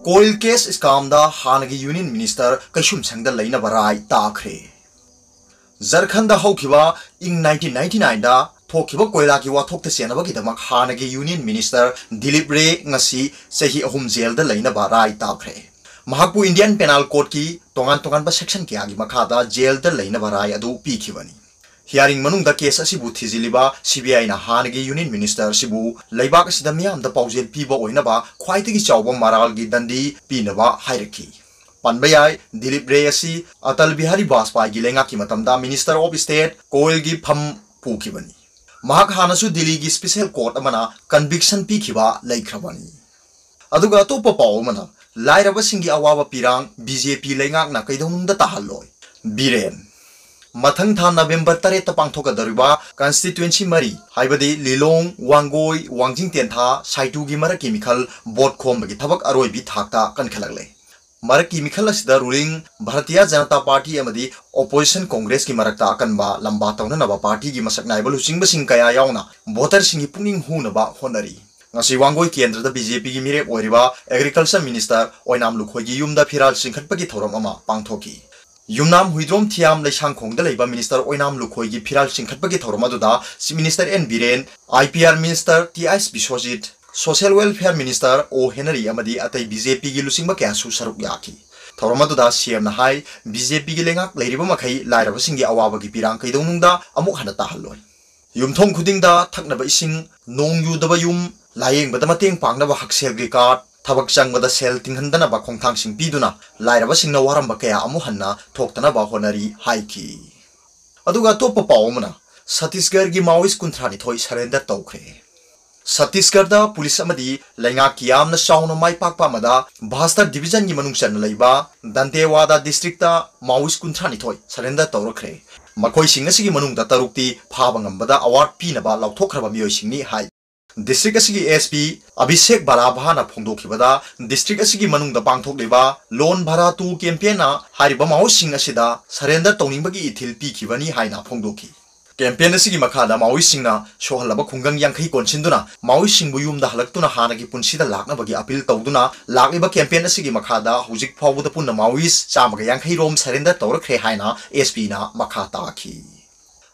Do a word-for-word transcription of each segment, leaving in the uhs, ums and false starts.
Coal case scamꯗ ꯍꯥꯟꯅꯒꯤ Union Minister ꯀꯩꯁꯨꯝꯁꯪꯗ ꯂꯩꯅꯕ ꯔꯥꯏ ꯇꯥꯈ꯭ꯔꯦ꯫ ꯖꯔꯈꯟꯗ ꯍꯧꯈꯤꯕ ꯏꯪ nineteen ninety nineꯗ ꯊꯣꯛꯈꯤꯕ ꯀꯣꯏꯂꯥꯒꯤ ꯋꯥꯊꯣꯛꯇ ꯆꯦꯟꯅꯕꯒꯤꯗꯃꯛ ꯍꯥꯟꯅꯒꯤ Union Minister ꯗꯤꯂꯤꯞ ꯔꯦ ꯉꯁꯤ ꯆꯍꯤ ꯑꯍꯨꯝ ꯖꯦꯜꯗ ꯂꯩꯅꯕ ꯔꯥꯏ ꯇꯥꯈ꯭ꯔꯦ꯫ ꯃꯍꯥꯛꯄꯨ Indian Penal Codeꯀꯤ ꯇꯣꯉꯥꯟ ꯇꯣꯉꯥꯟꯕ section ꯀꯌꯥꯒꯤ ꯃꯈꯥꯗ ꯖꯦꯜꯗ ꯂꯩꯅꯕ ꯔꯥꯏ ꯑꯗꯨ ꯄꯤꯈꯤꯕꯅꯤ꯫ Hearing ꯃꯅꯨꯡꯗ case ꯑꯁꯤꯕꯨ ꯊꯤꯖꯤꯜꯂꯤꯕ CBIꯅ ꯍꯥꯟꯅꯒꯤ Union Minister ꯑꯁꯤꯕꯨ ꯂꯩꯕꯥꯛ ꯑꯁꯤꯗ ꯃꯤꯌꯥꯝꯗ ꯄꯥꯎꯖꯦꯜ ꯄꯤꯕ ꯑꯣꯏꯅꯕ ꯈ꯭ꯋꯥꯏꯗꯒꯤ ꯆꯥꯎꯕ ꯃꯔꯥꯜꯒꯤ ꯗꯟꯗꯤ ꯄꯤꯅꯕ ꯍꯥꯏꯔꯛꯈꯤ꯫ ꯄꯟꯕ ꯌꯥꯏ, ꯗꯤꯂꯤꯞ ꯔꯦ ꯑꯁꯤ ꯑꯇꯜ ꯕꯤꯍꯥꯔꯤ ꯕꯥꯖꯄꯥꯏꯒꯤ ꯂꯩꯉꯥꯛꯀꯤ ꯃꯇꯝꯗ Minister of State Coalꯒꯤ ꯐꯝ ꯄꯨꯈꯤꯕꯅꯤ꯫ ꯃꯍꯥꯛ ꯍꯥꯟꯅꯁꯨ ꯗꯤꯜꯂꯤꯒꯤ special court ꯑꯃꯅ conviction ꯄꯤꯈꯤꯕ ꯂꯩꯈ꯭ꯔꯕꯅꯤ꯫ ꯑꯗꯨꯒ ꯑꯇꯣꯞꯄ ꯄꯥꯎ ꯑꯃꯅ, ꯂꯥꯏꯔꯕꯁꯤꯡꯒꯤ ꯑꯋꯥꯕ ꯄꯤꯔꯥꯡ BJP ꯂꯩꯉꯥꯛꯅ ꯀꯩꯗꯧꯅꯨꯡꯗ ꯇꯥꯍꯜꯂꯣꯏ꯫ ꯕꯤꯔꯦꯟ꯫ ꯃꯊꯪ ꯊꯥ November ꯇꯔꯦꯠꯇ ꯄꯥꯡꯊꯣꯛꯀꯗꯧꯔꯤꯕ constituency ꯃꯔꯤ, ꯍꯥꯏꯕꯗꯤ ꯂꯤꯂꯣꯡ, ꯋꯥꯡꯒꯣꯏ, ꯋꯥꯡꯖꯤꯡ ꯇꯦꯟꯊꯥ, ꯁꯥꯏꯇꯨꯒꯤ ꯃꯔꯛꯀꯤ ꯃꯤꯈꯜ vote ꯈꯣꯝꯕꯒꯤ ꯊꯕꯛ ꯑꯔꯣꯏꯕꯤ ꯊꯥꯛꯇ ꯀꯟꯈꯠꯂꯛꯂꯦ꯫ ꯃꯔꯛꯀꯤ ꯃꯤꯈꯜ ꯑꯁꯤꯗ ruling Bharatiya Janata Party ꯑꯃꯗꯤ opposition Congressꯀꯤ ꯃꯔꯛꯇ ꯑꯀꯟꯕ ꯂꯝꯕꯥ ꯇꯧꯅꯅꯕ partyꯒꯤ ꯃꯁꯛ ꯅꯥꯏꯕ ꯂꯨꯆꯤꯡꯕꯁꯤꯡ ꯀꯌꯥ ꯌꯥꯎꯅ voterꯁꯤꯡꯒꯤ ꯄꯨꯛꯅꯤꯡ ꯍꯨꯅꯕ ꯍꯣꯠꯅꯔꯤ꯫ ꯉꯁꯤ ꯋꯥꯡꯒꯣꯏ ꯀꯦꯟꯗ꯭ꯔꯗ BJPꯒꯤ ꯃꯤꯔꯦꯞ ꯑꯣꯏꯔꯤꯕ Agriculture Minister ꯑꯣꯏꯅꯥꯝ ꯂꯨꯈꯣꯏꯒꯤ ꯌꯨꯝꯗ ꯐꯤꯔꯥꯜ ꯆꯤꯡꯈꯠꯄꯒꯤ ꯊꯧꯔꯝ ꯑꯃ ꯄꯥꯡꯊꯣꯛꯈꯤ꯫ ꯌꯨꯝꯅꯥꯝ ꯍꯨꯏꯗ꯭ꯔꯣꯝ ꯊꯤꯌꯥꯝ ꯂꯩꯁꯥꯡꯈꯣꯡꯗ ꯂꯩꯕ Minister ꯑꯣꯏꯅꯥꯝ ꯂꯨꯈꯣꯏꯒꯤ ꯐꯤꯔꯥꯜ ꯆꯤꯡꯈꯠꯄꯒꯤ ꯊꯧꯔꯝ ꯑꯗꯨꯗ Chief Minister N Biren, IPR Minister T I Biswajit, Social Welfare Minister O Henry ꯑꯃꯗꯤ ꯑꯇꯩ BJPꯒꯤ ꯂꯨꯆꯤꯡꯕ ꯀꯌꯥꯁꯨ ꯁꯔꯨꯛ ꯌꯥꯈꯤ꯫ ꯊꯧꯔꯝ ꯑꯗꯨꯗ CMꯅ ꯍꯥꯏ, BJPꯒꯤ ꯂꯩꯉꯥꯛ ꯂꯩꯔꯤꯕ ꯃꯈꯩ ꯂꯥꯏꯔꯕꯁꯤꯡꯒꯤ ꯑꯋꯥꯕꯒꯤ ꯄꯤꯔꯥꯡ ꯀꯩꯗꯧꯅꯨꯡꯗ ꯑꯃꯨꯛ ꯍꯟꯅ ꯇꯥꯍꯜꯂꯣꯏ꯫ ꯌꯨꯝꯊꯣꯡ ꯈꯨꯗꯤꯡꯗ ꯊꯛꯅꯕ ꯏꯁꯤꯡ, ꯅꯣꯡ ꯌꯨꯗꯕ ꯌꯨꯝ, ꯂꯥꯌꯦꯡꯕꯗ ꯃꯇꯦꯡ ꯄꯥꯡꯅꯕ ꯍꯛꯁꯦꯜꯒꯤ card, ꯊꯕꯛ ꯆꯪꯕꯗ ꯁꯦꯜ ꯇꯤꯡꯍꯟꯗꯅꯕ ꯈꯣꯡꯊꯥꯡꯁꯤꯡ ꯄꯤꯗꯨꯅ ꯂꯥꯏꯔꯕꯁꯤꯡꯅ ꯋꯥꯔꯝꯕ ꯀꯌꯥ ꯑꯃꯨꯛ ꯍꯟꯅ ꯊꯣꯛꯇꯅꯕ ꯍꯣꯠꯅꯔꯤ ꯍꯥꯏꯈꯤ꯫ ꯑꯗꯨꯒ ꯑꯇꯣꯞꯄ ꯄꯥꯎ ꯑꯃꯅ, ꯁꯠꯇꯤꯁꯒꯔꯒꯤ Maoist ꯀꯨꯟꯊ꯭ꯔꯥꯅꯤꯊꯣꯏ surrender ꯇꯧꯈ꯭ꯔꯦ꯫ ꯁꯠꯇꯤꯁꯒꯔꯗ ꯄꯨꯂꯤꯁ ꯑꯃꯗꯤ ꯂꯩꯉꯥꯛꯀꯤ ꯌꯥꯝꯅ ꯆꯥꯎꯅ ꯃꯥꯏ ꯄꯥꯛꯄ ꯑꯃꯗ Bastar Divisionꯒꯤ ꯃꯅꯨꯡ ꯆꯟꯅ ꯂꯩꯕ ꯗꯟꯇꯦꯋꯥꯗꯥ districtꯇ Maoist ꯀꯨꯟꯊ꯭ꯔꯥꯅꯤꯊꯣꯏ surrender ꯇꯧꯔꯛꯈ꯭ꯔꯦ꯫ ꯃꯈꯣꯏꯁꯤꯡ ꯑꯁꯤꯒꯤ ꯃꯅꯨꯡꯗ ꯇꯔꯨꯛꯇꯤ ꯐꯥꯕ ꯉꯝꯕꯗ award ꯄꯤꯅꯕ ꯂꯥꯎꯊꯣꯛꯈ꯭ꯔꯕ ꯃꯤꯑꯣꯏꯁꯤꯡꯅꯤ ꯍꯥꯏ꯫ District ꯑꯁꯤꯒꯤ SP ꯑꯚꯤꯁꯦꯛ ꯕꯥꯂꯥꯚꯥꯅ ꯐꯣꯡꯗꯣꯛꯈꯤꯕꯗ, district ꯑꯁꯤꯒꯤ ꯃꯅꯨꯡꯗ ꯄꯥꯡꯊꯣꯛꯂꯤꯕ Lon Bhara two campaignꯅ ꯍꯥꯏꯔꯤꯕ Maoistꯁꯤꯡ ꯑꯁꯤꯗ surrender ꯇꯧꯅꯤꯡꯕꯒꯤ ꯏꯊꯤꯜ ꯄꯤꯈꯤꯕꯅꯤ ꯍꯥꯏꯅ ꯐꯣꯡꯗꯣꯛꯈꯤ꯫ Campaign ꯑꯁꯤꯒꯤ ꯃꯈꯥꯗ Maoistꯁꯤꯡꯅ ꯁꯣꯛꯍꯜꯂꯕ ꯈꯨꯡꯒꯪ ꯌꯥꯡꯈꯩ ꯀꯣꯟꯁꯤꯟꯗꯨꯅ Maoistꯁꯤꯡꯕꯨ ꯌꯨꯝꯗ ꯍꯜꯂꯛꯇꯨꯅ ꯍꯥꯟꯅꯒꯤ ꯄꯨꯟꯁꯤꯗ ꯂꯥꯛꯅꯕꯒꯤ appeal ꯇꯧꯗꯨꯅ ꯂꯥꯛꯂꯤꯕ campaign ꯑꯁꯤꯒꯤ ꯃꯈꯥꯗ ꯍꯧꯖꯤꯛ ꯐꯥꯎꯕꯗ ꯄꯨꯟꯅ Maoist ꯆꯥꯝꯃꯒ ꯌꯥꯡꯈꯩ ꯔꯣꯝ surrender ꯇꯧꯔꯛꯈ꯭ꯔꯦ ꯍꯥꯏꯅ SP ꯅ ꯃꯈꯥ ꯇꯥꯈꯤ꯫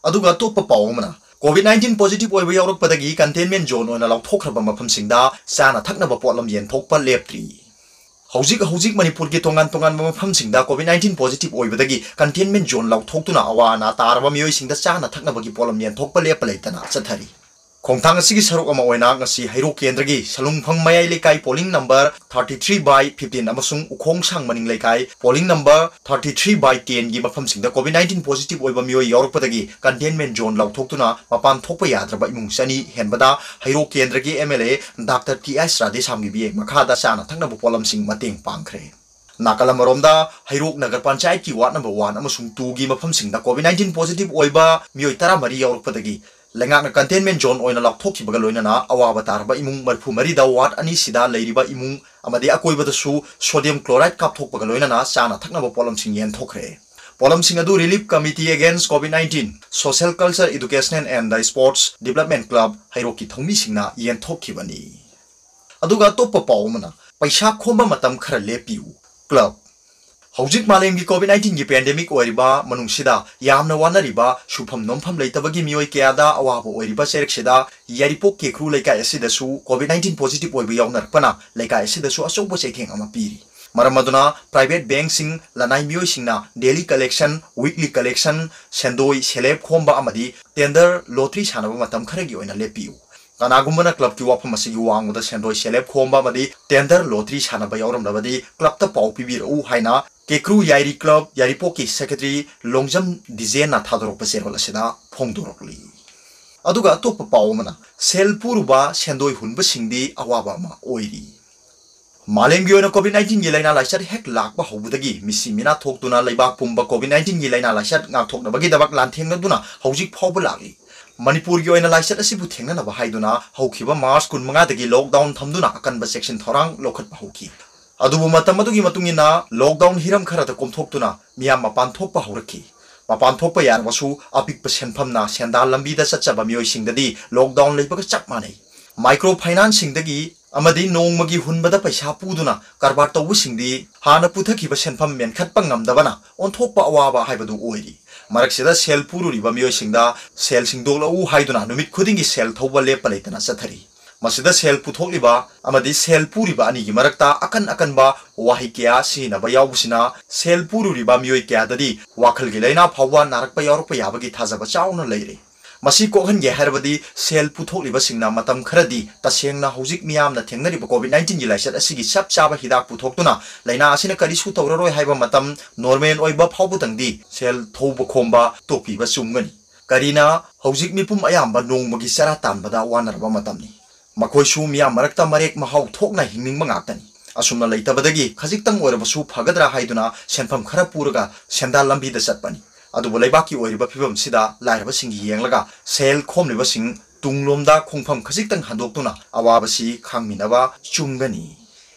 ꯑꯗꯨꯒ ꯑꯇꯣꯞꯄ ꯄꯥꯎ ꯑꯃꯅ, COVID nineteen positive ꯑꯣꯏꯕ ꯌꯥꯎꯔꯛꯄꯗꯒꯤ containment zone ꯑꯣꯏꯅ ꯂꯥꯎꯊꯣꯛꯈ꯭ꯔꯕ ꯃꯐꯝꯁꯤꯡꯗ ꯆꯥꯅ ꯊꯛꯅꯕ ꯄꯣꯠꯂꯝ ꯌꯦꯟꯊꯣꯛꯄ ꯂꯦꯞꯇ꯭ꯔꯤ꯫ ꯍꯧꯖꯤꯛ ꯍꯧꯖꯤꯛ ꯃꯅꯤꯄꯨꯔꯒꯤ ꯇꯣꯉꯥꯟ ꯇꯣꯉꯥꯟꯕ ꯃꯐꯝꯁꯤꯡꯗ COVID nineteen positive ꯑꯣꯏꯕꯗꯒꯤ containment zone ꯂꯥꯎꯊꯣꯛꯇꯨꯅ ꯑꯋꯥ ꯑꯅꯥ ꯇꯥꯔꯕ ꯃꯤꯑꯣꯏꯁꯤꯡꯗ ꯆꯥꯅ ꯊꯛꯅꯕꯒꯤ ꯄꯣꯠꯂꯝ ꯌꯦꯟꯊꯣꯛꯄ ꯂꯦꯞꯄ ꯂꯩꯇꯅ ꯆꯠꯊꯔꯤ꯫ ꯈꯣꯡꯊꯥꯡ ꯑꯁꯤꯒꯤ ꯁꯔꯨꯛ ꯑꯃ ꯑꯣꯏꯅ ꯉꯁꯤ ꯍꯩꯔꯣꯛ ꯀꯦꯟꯗ꯭ꯔꯒꯤ ꯁꯂꯨꯡꯐꯪ ꯃꯌꯥꯏ ꯂꯩꯀꯥꯏ polling number thirty three by fifteen ꯑꯃꯁꯨꯡ ꯎꯈꯣꯡꯁꯥꯡ ꯃꯅꯤꯡ ꯂꯩꯀꯥꯏ polling number thirty three by ten ꯒꯤ ꯃꯐꯝꯁꯤꯡꯗ COVID nineteen positive ꯑꯣꯏꯕ ꯃꯤꯑꯣꯏ ꯌꯥꯎꯔꯛꯄꯗꯒꯤ containment zone ꯂꯥꯎꯊꯣꯛꯇꯨꯅ ꯃꯄꯥꯟ ꯊꯣꯛꯄ ꯌꯥꯗ꯭ꯔꯕ ꯏꯃꯨꯡ ꯆꯅꯤ ꯍꯦꯟꯕꯗ ꯍꯩꯔꯣꯛ ꯀꯦꯟꯗ꯭ꯔꯒꯤ MLA Doctor T S ꯔꯥꯙꯦꯁ꯭ꯌꯥꯝꯒꯤ ꯃꯤꯠꯌꯦꯡ ꯃꯈꯥꯗ ꯆꯥꯅ ꯊꯛꯅꯕ ꯄꯣꯠꯂꯝꯁꯤꯡ ꯃꯇꯦꯡ ꯄꯥꯡꯈ꯭ꯔꯦ꯫ ꯅꯥꯀꯜ ꯑꯃꯔꯣꯝꯗ, ꯍꯩꯔꯣꯛ ꯅꯒꯔ ꯄꯟꯆꯥꯌꯠꯀꯤ ward number one ꯑꯃꯁꯨꯡ two ꯒꯤ ꯃꯐꯝꯁꯤꯡꯗ COVID nineteen positive ꯑꯣꯏꯕ ꯃꯤꯑꯣꯏ ꯇꯔꯥꯃꯔꯤ ꯌꯥꯎꯔꯛꯄꯗꯒꯤ ꯂꯩꯉꯥꯛꯅ containment zone ꯑꯣꯏꯅ ꯂꯥꯎꯊꯣꯛꯈꯤꯕꯒ ꯂꯣꯏꯅꯅ ꯑꯋꯥꯕ ꯇꯥꯔꯕ ꯏꯃꯨꯡ ꯃꯔꯤꯐꯨ ꯃꯔꯤꯗ ward ꯑꯅꯤꯁꯤꯗ ꯂꯩꯔꯤꯕ ꯏꯃꯨꯡ ꯑꯃꯗꯤ ꯑꯀꯣꯏꯕꯗꯁꯨ sodium chloride ꯀꯥꯞꯊꯣꯛꯄꯒ ꯂꯣꯏꯅꯅ ꯆꯥꯅ ꯊꯛꯅꯕ ꯄꯣꯠꯂꯝꯁꯤꯡ ꯌꯦꯟꯊꯣꯛꯈ꯭ꯔꯦ꯫ ꯄꯣꯠꯂꯝꯁꯤꯡ ꯑꯗꯨ Relief Committee Against COVID nineteen, Social Culture, Educational and the Sports Development Club ꯍꯩꯔꯣꯛꯀꯤ ꯊꯧꯃꯤꯁꯤꯡꯅ ꯌꯦꯟꯊꯣꯛꯈꯤꯕꯅꯤ꯫ ꯑꯗꯨꯒ ꯑꯇꯣꯞꯄ ꯄꯥꯎ ꯑꯃꯅ, ꯄꯩꯁꯥ ꯈꯣꯝꯕ ꯃꯇꯝ ꯈꯔ ꯂꯦꯞꯄꯤꯌꯨ꯫ Club꯫ ꯍꯧꯖꯤꯛ ꯃꯥꯂꯦꯝꯒꯤ COVID nineteen ꯒꯤ pandemic ꯑꯣꯏꯔꯤꯕ ꯃꯅꯨꯡꯁꯤꯗ ꯌꯥꯝꯅ ꯋꯥꯅꯔꯤꯕ ꯁꯨꯐꯝ ꯅꯣꯝꯐꯝ ꯂꯩꯇꯕꯒꯤ ꯃꯤꯑꯣꯏ ꯀꯌꯥꯗ ꯑꯋꯥꯕ ꯑꯣꯏꯔꯤꯕ ꯆꯩꯔꯛꯁꯤꯗ ꯌꯥꯏꯔꯤꯄꯣꯛ ꯀꯦꯈ꯭ꯔꯨ ꯂꯩꯀꯥꯏ ꯑꯁꯤꯗꯁꯨ COVID nineteen positive ꯑꯣꯏꯕ ꯌꯥꯎꯅꯔꯛꯄꯅ ꯂꯩꯀꯥꯏ ꯑꯁꯤꯗꯁꯨ ꯑꯆꯧꯕ ꯆꯩꯊꯦꯡ ꯑꯃ ꯄꯤꯔꯤ꯫ ꯃꯔꯝ ꯑꯗꯨꯅ private bankꯁꯤꯡ, ꯂꯅꯥꯏ ꯃꯤꯑꯣꯏꯁꯤꯡꯅ daily collection, weekly collection, ꯁꯦꯟꯗꯣꯏ ꯁꯦꯜꯂꯦꯞ ꯈꯣꯝꯕ ꯑꯃꯗꯤ tender lottery ꯁꯥꯟꯅꯕ ꯃꯇꯝ ꯈꯔꯒꯤ ꯑꯣꯏꯅ ꯂꯦꯞꯄꯤꯌꯨ꯫ ꯀꯅꯥꯒꯨꯝꯕꯅ clubꯀꯤ ꯋꯥꯐꯝ ꯑꯁꯤꯒꯤ ꯋꯥꯡꯃꯗ ꯁꯦꯟꯗꯣꯏ ꯁꯦꯜꯂꯦꯞ ꯈꯣꯝꯕ ꯑꯃꯗꯤ tender lottery ꯁꯥꯟꯅꯕ ꯌꯥꯎꯔꯝꯂꯕꯗꯤ clubꯇ ꯄꯥꯎ ꯄꯤꯕꯤꯔꯛꯎ ꯍꯥꯏꯅ ꯀꯦꯀ꯭ꯔꯨ ꯌꯥꯏꯔꯤ club ꯌꯥꯏꯔꯤꯄꯣꯛꯀꯤ secretary ꯂꯣꯡꯖꯝ ꯗꯤꯖꯦꯟꯅ ꯊꯥꯗꯣꯔꯛꯄ ꯆꯦꯔꯣꯜ ꯑꯁꯤꯗ ꯐꯣꯡꯗꯣꯔꯛꯂꯤ꯫ ꯑꯗꯨꯒ ꯑꯇꯣꯞꯄ ꯄꯥꯎ ꯑꯃꯅ, ꯁꯦꯜ ꯄꯨꯔꯨꯕ ꯁꯦꯟꯗꯣꯏ ꯍꯨꯟꯕꯁꯤꯡꯗꯤ ꯑꯋꯥꯕ ꯑꯃ ꯑꯣꯏꯔꯤ꯫ ꯃꯥꯂꯦꯝꯒꯤ ꯑꯣꯏꯅ COVID nineteen ꯒꯤ ꯂꯥꯏꯅꯥ ꯂꯥꯏꯆꯠ ꯍꯦꯛ ꯂꯥꯛꯄ ꯍꯧꯕꯗꯒꯤ ꯃꯤꯁꯤ ꯃꯤꯅꯥ ꯊꯣꯛꯇꯨꯅ ꯂꯩꯕꯥꯛ ꯄꯨꯝꯕ COVID nineteen ꯒꯤ ꯂꯥꯏꯅꯥ ꯂꯥꯏꯆꯠ ꯉꯥꯛꯊꯣꯛꯅꯕꯒꯤꯗꯃꯛ ꯂꯥꯟꯊꯦꯡꯅꯗꯨꯅ ꯍꯧꯖꯤꯛ ꯐꯥꯎꯕ ꯂꯥꯛꯂꯤ꯫ ꯃꯅꯤꯄꯨꯔꯒꯤ ꯑꯣꯏꯅ ꯂꯥꯏꯆꯠ ꯑꯁꯤꯕꯨ ꯊꯦꯡꯅꯅꯕ ꯍꯥꯏꯗꯨꯅ ꯍꯧꯈꯤꯕ March ꯀꯨꯟꯃꯉꯥꯗꯒꯤ lockdown ꯊꯝꯗꯨꯅ ꯑꯀꯟꯕ ꯆꯦꯛꯁꯤꯟ ꯊꯧꯔꯥꯡ ꯂꯧꯈꯠꯄ ꯍꯧꯈꯤ꯫ ꯑꯗꯨꯕꯨ ꯃꯇꯝ ꯑꯗꯨꯒꯤ ꯃꯇꯨꯡ ꯏꯟꯅ lockdown ꯍꯤꯔꯝ ꯈꯔꯗ ꯀꯣꯝꯊꯣꯛꯇꯨꯅ ꯃꯤꯌꯥꯝ ꯃꯄꯥꯟ ꯊꯣꯛꯄ ꯍꯧꯔꯛꯈꯤ꯫ ꯃꯄꯥꯟ ꯊꯣꯛꯄ ꯌꯥꯔꯕꯁꯨ ꯑꯄꯤꯛꯄ ꯁꯦꯟꯐꯝꯅ ꯁꯦꯟꯗꯥꯟ ꯂꯝꯕꯤꯗ ꯆꯠꯆꯕ ꯃꯤꯑꯣꯏꯁꯤꯡꯗꯗꯤ lockdown ꯂꯩꯕꯒ ꯆꯞ ꯃꯥꯟꯅꯩ꯫ Micro finance ꯁꯤꯡꯗꯒꯤ ꯑꯃꯗꯤ ꯅꯣꯡꯃꯒꯤ ꯍꯨꯟꯕꯗ ꯄꯩꯁꯥ ꯄꯨꯗꯨꯅ ꯀꯔꯕꯥꯔ ꯇꯧꯕꯁꯤꯡꯗꯤ ꯍꯥꯟꯅ ꯄꯨꯊꯈꯤꯕ ꯁꯦꯟꯐꯝ ꯃꯦꯟꯈꯠꯄ ꯉꯝꯗꯕꯅ ꯑꯣꯟꯊꯣꯛꯄ ꯑꯋꯥꯕ ꯍꯥꯏꯕꯗꯨ ꯑꯣꯏꯔꯤ꯫ ꯃꯔꯛꯁꯤꯗ ꯁꯦꯜ ꯄꯨꯔꯨꯔꯤꯕ ꯃꯤꯑꯣꯏꯁꯤꯡꯗ ꯁꯦꯜ ꯁꯤꯡꯗꯣꯛꯂꯛꯎ ꯍꯥꯏꯗꯨꯅ ꯅꯨꯃꯤꯠ ꯈꯨꯗꯤꯡꯒꯤ ꯁꯦꯜ ꯊꯧꯕ ꯂꯦꯞꯄ ꯂꯩꯇꯅ ꯆꯠꯊꯔꯤ꯫ ꯃꯁꯤꯗ ꯁꯦꯜ ꯄꯨꯊꯣꯛꯂꯤꯕ ꯑꯃꯗꯤ ꯁꯦꯜ ꯄꯨꯔꯤꯕ ꯑꯅꯤꯒꯤ ꯃꯔꯛꯇ ꯑꯀꯟ ꯑꯀꯟꯕ ꯋꯥꯍꯩ ꯀꯌꯥ ꯁꯤꯖꯤꯟꯅꯕ ꯌꯥꯎꯕꯁꯤꯅ ꯁꯦꯜ ꯄꯨꯔꯨꯔꯤꯕ ꯃꯤꯑꯣꯏ ꯀꯌꯥꯗꯗꯤ ꯋꯥꯈꯜꯒꯤ ꯂꯥꯏꯅꯥ ꯐꯥꯎꯕ ꯅꯥꯔꯛꯄ ꯌꯥꯎꯔꯛꯄ ꯌꯥꯕꯒꯤ ꯊꯥꯖꯕ ꯆꯥꯎꯅ ꯂꯩꯔꯤ꯫ ꯃꯁꯤ ꯀꯣꯛꯍꯟꯒꯦ ꯍꯥꯏꯔꯕꯗꯤ ꯁꯦꯜ ꯄꯨꯊꯣꯛꯂꯤꯕꯁꯤꯡꯅ ꯃꯇꯝ ꯈꯔꯗꯤ ꯇꯁꯦꯡꯅ ꯍꯧꯖꯤꯛ ꯃꯤꯌꯥꯝꯅ ꯊꯦꯡꯅꯔꯤꯕ COVID nineteen ꯒꯤ ꯂꯥꯏꯆꯠ ꯑꯁꯤꯒꯤ ꯆꯞ ꯆꯥꯕ ꯍꯤꯗꯥꯛ ꯄꯨꯊꯣꯛꯇꯨꯅ ꯂꯥꯏꯅꯥ ꯑꯁꯤꯅ ꯀꯔꯤꯁꯨ ꯇꯧꯔꯔꯣꯏ ꯍꯥꯏꯕ ꯃꯇꯝ normal ꯑꯣꯏꯕ ꯐꯥꯎꯕꯗꯪꯗꯤ ꯁꯦꯜ ꯊꯧꯕ ꯈꯣꯝꯕ ꯇꯣꯛꯄꯤꯕ ꯆꯨꯝꯒꯅꯤ꯫ ꯀꯔꯤꯅ ꯍꯧꯖꯤꯛ ꯃꯤꯄꯨꯝ ꯑꯌꯥꯝꯕ ꯅꯣꯡꯃꯒꯤ ꯆꯔꯥ ꯇꯥꯟꯕꯗ ꯋꯥꯅꯔꯕ ꯃꯇꯝꯅꯤ꯫ ꯃꯈꯣꯏꯁꯨ ꯃꯤꯌꯥꯝ ꯃꯔꯛꯇ ꯃꯔꯦꯛ ꯃꯍꯥꯎ ꯊꯣꯛꯅ ꯍꯤꯡꯅꯤꯡꯕ ꯉꯥꯛꯇꯅꯤ꯫ ꯑꯁꯨꯝꯅ ꯂꯩꯇꯕꯗꯒꯤ ꯈꯖꯤꯛꯇꯪ ꯑꯣꯏꯔꯕꯁꯨ ꯐꯒꯗ꯭ꯔꯥ ꯍꯥꯏꯗꯨꯅ ꯁꯦꯟꯐꯝ ꯈꯔ ꯄꯨꯔꯒ ꯁꯦꯟꯗꯥꯟ ꯂꯝꯕꯤꯗ ꯆꯠꯄꯅꯤ꯫ ꯑꯗꯨꯕꯨ ꯂꯩꯕꯥꯛꯀꯤ ꯑꯣꯏꯔꯤꯕ ꯐꯤꯕꯝꯁꯤꯗ ꯂꯥꯏꯔꯕꯁꯤꯡꯒꯤ ꯌꯦꯡꯂꯒ ꯁꯦꯜ ꯈꯣꯝꯂꯤꯕꯁꯤꯡ ꯇꯨꯡꯂꯣꯝꯗ ꯈꯣꯡꯐꯝ ꯈꯖꯤꯛꯇꯪ ꯍꯟꯗꯣꯛꯇꯨꯅ ꯑꯋꯥꯕꯁꯤ ꯈꯥꯡꯃꯤꯟꯅꯕ ꯆꯨꯝꯒꯅꯤ꯫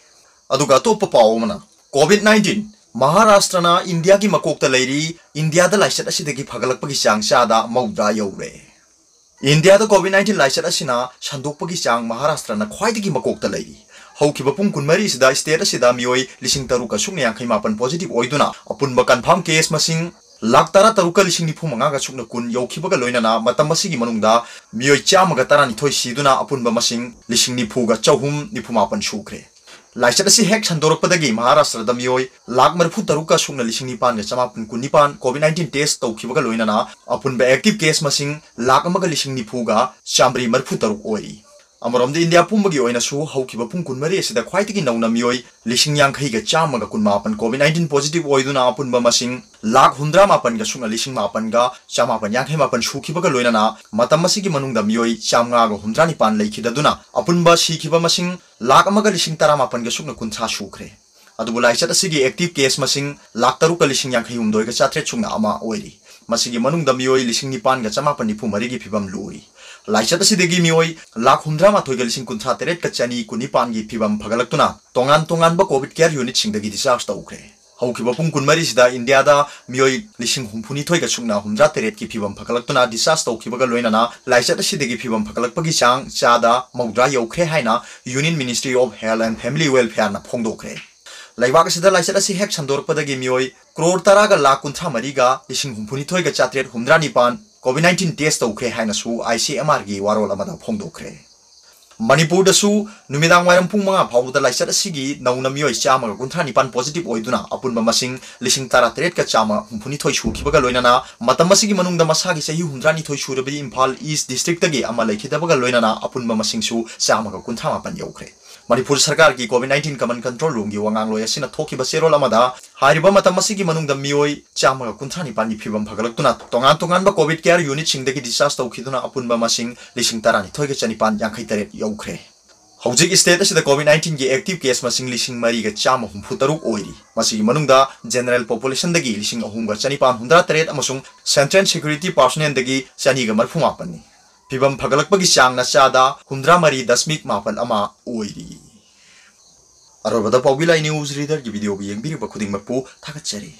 ꯑꯗꯨꯒ ꯑꯇꯣꯞꯄ ꯄꯥꯎ ꯑꯃꯅ, COVID nineteen, ꯃꯍꯥꯔꯥꯁꯇ꯭ꯔꯅ ꯏꯟꯗꯤꯌꯥꯒꯤ ꯃꯀꯣꯛꯇ ꯂꯩꯔꯤ, ꯏꯟꯗꯤꯌꯥꯗ ꯂꯥꯏꯆꯠ ꯑꯁꯤꯗꯒꯤ ꯐꯒꯠꯂꯛꯄꯒꯤ ꯆꯥꯡ ꯆꯥꯗ ꯃꯧꯗ꯭ꯔꯥ ꯌꯧꯔꯦ꯫ ꯏꯟꯗꯤꯌꯥꯗ COVID nineteen ꯂꯥꯏꯆꯠ ꯑꯁꯤꯅ ꯁꯟꯗꯣꯛꯄꯒꯤ ꯆꯥꯡ ꯃꯍꯥꯔꯥꯁꯇ꯭ꯔꯅ ꯈ꯭ꯋꯥꯏꯗꯒꯤ ꯃꯀꯣꯛꯇ ꯂꯩꯔꯤ꯫ ꯍꯧꯈꯤꯕ ꯄꯨꯡ ꯀꯨꯟꯃꯔꯤ ꯑꯁꯤꯗ state ꯑꯁꯤꯗ ꯃꯤꯑꯣꯏ ꯂꯤꯁꯤꯡ ꯇꯔꯨꯛꯀ ꯁꯨꯞꯅ ꯌꯥꯡꯈꯩ ꯃꯥꯄꯟ positive ꯑꯣꯏꯗꯨꯅ ꯑꯄꯨꯟꯕ confirm case ꯃꯁꯤꯡ ꯂꯥꯈ ꯇꯔꯥ ꯇꯔꯨꯛꯀ ꯂꯤꯁꯤꯡ ꯅꯤꯐꯨ ꯃꯉꯥꯒ ꯁꯨꯞꯅ ꯀꯨꯟ ꯌꯧꯈꯤꯕꯒ ꯂꯣꯏꯅꯅ ꯃꯇꯝ ꯑꯁꯤꯒꯤ ꯃꯅꯨꯡꯗ ꯃꯤꯑꯣꯏ ꯆꯥꯝꯃꯒ ꯇꯔꯥꯅꯤꯊꯣꯏ ꯁꯤꯗꯨꯅ ꯑꯄꯨꯟꯕ ꯃꯁꯤꯡ ꯂꯤꯁꯤꯡ ꯅꯤꯐꯨꯒ ꯆꯍꯨꯝ ꯅꯤꯐꯨ ꯃꯥꯄꯟ ꯁꯨꯈ꯭ꯔꯦ꯫ ꯂꯥꯏꯆꯠ ꯑꯁꯤ ꯍꯦꯛ ꯁꯟꯗꯣꯔꯛꯄꯗꯒꯤ ꯃꯍꯥꯔꯥꯁꯇ꯭ꯔꯗ ꯃꯤꯑꯣꯏ ꯂꯥꯈ ꯃꯔꯤꯐꯨ ꯇꯔꯨꯛꯀ ꯁꯨꯞꯅ ꯂꯤꯁꯤꯡ ꯅꯤꯄꯥꯟꯒ ꯆꯃꯥꯄꯟ ꯀꯨꯟꯅꯤꯄꯥꯟ COVID nineteen test ꯇꯧꯈꯤꯕꯒ ꯂꯣꯏꯅꯅ ꯑꯄꯨꯟꯕ active case ꯃꯁꯤꯡ ꯂꯥꯈ ꯑꯃꯒ ꯂꯤꯁꯤꯡ ꯅꯤꯐꯨꯒ ꯆꯥꯃꯔꯤ ꯃꯔꯤꯐꯨ ꯇꯔꯨꯛ ꯑꯣꯏꯔꯤ꯫ ꯑꯃꯔꯣꯝꯗ ꯏꯟꯗꯤꯌꯥ ꯄꯨꯝꯕꯒꯤ ꯑꯣꯏꯅꯁꯨ ꯍꯧꯈꯤꯕ ꯄꯨꯡ ꯀꯨꯟꯃꯔꯤ ꯑꯁꯤꯗ ꯈ꯭ꯋꯥꯏꯗꯒꯤ ꯅꯧꯅ ꯃꯤꯑꯣꯏ ꯂꯤꯁꯤꯡ ꯌꯥꯡꯈꯩꯒ ꯆꯥꯝꯃꯒ ꯀꯨꯟꯃꯥꯄꯟ COVID nineteen positive ꯑꯣꯏꯗꯨꯅ ꯑꯄꯨꯟꯕ ꯃꯁꯤꯡ ꯂꯥꯈ ꯍꯨꯝꯗ꯭ꯔꯥ ꯃꯥꯄꯟꯒ ꯁꯨꯞꯅ ꯂꯤꯁꯤꯡ ꯃꯥꯄꯟꯒ ꯆꯃꯥꯄꯟ ꯌꯥꯡꯈꯩ ꯃꯥꯄꯟ ꯁꯨꯈꯤꯕꯒ ꯂꯣꯏꯅꯅ ꯃꯇꯝ ꯑꯁꯤꯒꯤ ꯃꯅꯨꯡꯗ ꯃꯤꯑꯣꯏ ꯆꯥꯝꯃꯉꯥꯒ ꯍꯨꯝꯗ꯭ꯔꯥ ꯅꯤꯄꯥꯟ ꯂꯩꯈꯤꯗꯗꯨꯅ ꯑꯄꯨꯟꯕ ꯁꯤꯈꯤꯕ ꯃꯁꯤꯡ ꯂꯥꯈ ꯑꯃꯒ ꯂꯤꯁꯤꯡ ꯇꯔꯥꯃꯥꯄꯟꯒ ꯁꯨꯞꯅ ꯀꯨꯟꯊ꯭ꯔꯥ ꯁꯨꯈ꯭ꯔꯦ꯫ ꯑꯗꯨꯕꯨ ꯂꯥꯏꯆꯠ ꯑꯁꯤꯒꯤ active case ꯃꯁꯤꯡ ꯂꯥꯈ ꯇꯔꯨꯛꯀ ꯂꯤꯁꯤꯡ ꯌꯥꯡꯈꯩ ꯍꯨꯝꯗꯣꯏꯒ ꯆꯥꯇ꯭ꯔꯦꯠ ꯁꯨꯞꯅ ꯑꯃ ꯑꯣꯏꯔꯤ꯫ ꯃꯁꯤꯒꯤ ꯃꯅꯨꯡꯗ ꯃꯤꯑꯣꯏ ꯂꯤꯁꯤꯡ ꯅꯤꯄꯥꯟꯒ ꯆꯃꯥꯄꯟ ꯅꯤꯐꯨ ꯃꯔꯤꯒꯤ ꯐꯤꯕꯝ ꯂꯨꯔꯤ꯫ ꯂꯥꯏꯆꯠ ꯑꯁꯤꯗꯒꯤ ꯃꯤꯑꯣꯏ ꯂꯥꯈ ꯍꯨꯝꯗ꯭ꯔꯥ ꯃꯥꯊꯣꯏꯒ ꯂꯤꯁꯤꯡ ꯀꯨꯟꯊ꯭ꯔꯥ ꯇꯔꯦꯠꯀ ꯆꯅꯤ ꯀꯨꯟꯅꯤꯄꯥꯟꯒꯤ ꯐꯤꯕꯝ ꯐꯒꯠꯂꯛꯇꯨꯅ ꯇꯣꯉꯥꯟ ꯇꯣꯉꯥꯟꯕ COVID care unit ꯁꯤꯡꯗꯒꯤ discharge ꯇꯧꯈ꯭ꯔꯦ꯫ ꯍꯧꯈꯤꯕ ꯄꯨꯡ ꯀꯨꯟꯃꯔꯤꯁꯤꯗ ꯏꯟꯗꯤꯌꯥꯗ ꯃꯤꯑꯣꯏ ꯂꯤꯁꯤꯡ ꯍꯨꯝꯐꯨꯅꯤꯊꯣꯏꯒ ꯁꯨꯞꯅ ꯍꯨꯝꯗ꯭ꯔꯥ ꯇꯔꯦꯠꯀꯤ ꯐꯤꯕꯝ ꯐꯒꯠꯂꯛꯇꯨꯅ discharge ꯇꯧꯈꯤꯕꯒ ꯂꯣꯏꯅꯅ ꯂꯥꯏꯆꯠ ꯑꯁꯤꯗꯒꯤ ꯐꯤꯕꯝ ꯐꯒꯠꯂꯛꯄꯒꯤ ꯆꯥꯡ ꯆꯥꯗ ꯃꯧꯗ꯭ꯔꯥ ꯌꯧꯈ꯭ꯔꯦ ꯍꯥꯏꯅ Union Ministry of Health and Family Welfareꯅ ꯐꯣꯡꯗꯣꯛꯈ꯭ꯔꯦ꯫ ꯂꯩꯕꯥꯛ ꯑꯁꯤꯗ ꯂꯥꯏꯆꯠ ꯑꯁꯤ ꯍꯦꯛ ꯁꯟꯗꯣꯔꯛꯄꯗꯒꯤ ꯃꯤꯑꯣꯏ ꯀ꯭ꯔꯣꯔ ꯇꯔꯥꯒ ꯂꯥꯈ ꯀꯨꯟꯊ꯭ꯔꯥ ꯃꯔꯤꯒ ꯂꯤꯁꯤꯡ ꯍꯨꯝꯐꯨꯅꯤꯊꯣꯏꯒ ꯆꯥꯇ꯭ꯔꯦꯠ ꯍꯨꯝꯗ꯭ꯔꯥ ꯅꯤꯄꯥꯟ COVID nineteen test ꯇꯧꯈ꯭ꯔꯦ ꯍꯥꯏꯅꯁꯨ ICMRꯒꯤ ꯋꯥꯔꯣꯜ ꯑꯃꯗ ꯐꯣꯡꯗꯣꯛꯈ꯭ꯔꯦ꯫ ꯃꯅꯤꯄꯨꯔꯗꯁꯨ ꯅꯨꯃꯤꯗꯥꯡ ꯋꯥꯏꯔꯝ ꯄꯨꯡ ꯃꯉꯥ ꯐꯥꯎꯕꯗ ꯂꯥꯏꯆꯠ ꯑꯁꯤꯒꯤ ꯅꯧꯅ ꯃꯤꯑꯣꯏ ꯆꯥꯝꯃꯒ ꯀꯨꯟꯊ꯭ꯔꯥ ꯅꯤꯄꯥꯟ positive ꯑꯣꯏꯗꯨꯅ ꯑꯄꯨꯟꯕ ꯃꯁꯤꯡ ꯂꯤꯁꯤꯡ ꯇꯔꯥꯇꯔꯦꯠꯀ ꯆꯥꯝꯃ ꯍꯨꯝꯐꯨꯅꯤꯊꯣꯏ ꯁꯨꯈꯤꯕꯒ ꯂꯣꯏꯅꯅ ꯃꯇꯝ ꯑꯁꯤꯒꯤ ꯃꯅꯨꯡꯗ ꯃꯁꯥꯒꯤ ꯆꯍꯤ ꯍꯨꯝꯗ꯭ꯔꯥꯅꯤꯊꯣꯏ ꯁꯨꯔꯕꯗꯤ ꯏꯝꯐꯥꯜ ꯏꯁ districtꯇꯒꯤ ꯑꯃ ꯂꯩꯈꯤꯗꯕꯒ ꯂꯣꯏꯅꯅ ꯑꯄꯨꯟꯕ ꯃꯁꯤꯡꯁꯨ ꯆꯥꯝꯃꯒ ꯀꯨꯟꯊ꯭ꯔꯥ ꯃꯥꯄꯟ ꯌꯧꯈ꯭ꯔꯦ꯫ ꯃꯅꯤꯄꯨꯔ ꯁꯔꯀꯥꯔꯒꯤ COVID nineteen command control roomꯒꯤ ꯋꯥ ꯉꯥꯡꯂꯣꯏ ꯑꯁꯤꯅ ꯊꯣꯛꯈꯤꯕ ꯆꯦꯔꯣꯜ ꯑꯃꯗ ꯍꯥꯏꯔꯤꯕ ꯃꯇꯝ ꯑꯁꯤꯒꯤ ꯃꯅꯨꯡꯗ ꯃꯤꯑꯣꯏ ꯆꯥꯝꯃꯒ ꯀꯨꯟꯊ꯭ꯔꯥ ꯅꯤꯄꯥꯟꯒꯤ ꯐꯤꯕꯝ ꯐꯒꯠꯂꯛꯇꯨꯅ ꯇꯣꯉꯥꯟ ꯇꯣꯉꯥꯟꯕ COVID care unitꯁꯤꯡꯗꯒꯤ discharge ꯇꯧꯈꯤꯗꯨꯅ ꯑꯄꯨꯟꯕ ꯃꯁꯤꯡ ꯂꯤꯁꯤꯡ ꯇꯔꯥꯅꯤꯊꯣꯏꯒ ꯆꯅꯤꯄꯥꯟ ꯌꯥꯡꯈꯩ ꯇꯔꯦꯠ ꯌꯧꯈ꯭ꯔꯦ꯫ ꯍꯧꯖꯤꯛ state ꯑꯁꯤꯗ COVID nineteenꯒꯤ active case ꯃꯁꯤꯡ ꯂꯤꯁꯤꯡ ꯃꯔꯤꯒ ꯆꯥꯝꯃ ꯍꯨꯝꯐꯨ ꯇꯔꯨꯛ ꯑꯣꯏꯔꯤ꯫ ꯃꯁꯤꯒꯤ ꯃꯅꯨꯡꯗ general populationꯗꯒꯤ ꯂꯤꯁꯤꯡ ꯑꯍꯨꯝꯒ ꯆꯅꯤꯄꯥꯟ ꯍꯨꯝꯗ꯭ꯔꯥ ꯇꯔꯦꯠ ꯑꯃꯁꯨꯡ central security personnelꯗꯒꯤ ꯆꯅꯤꯒ ꯃꯔꯤꯐꯨ ꯃꯥꯄꯟꯅꯤ꯫ ꯐꯤꯕꯝ ꯐꯒꯠꯂꯛꯄꯒꯤ ꯆꯥꯡꯅ ꯆꯥꯗ ꯍꯨꯝꯗ꯭ꯔꯥ ꯃꯔꯤ ꯗꯁꯃꯤꯛ ꯃꯥꯄꯟ ꯑꯃ ꯑꯣꯏꯔꯤ꯫ ꯑꯔꯣꯏꯕꯗ ꯄꯥꯎꯕꯤ ꯂꯥꯏ news readerꯒꯤ videoꯕꯨ ꯌꯦꯡꯕꯤꯔꯤꯕ ꯈꯨꯗꯤꯡꯃꯛꯄꯨ ꯊꯥꯒꯠꯆꯔꯤ꯫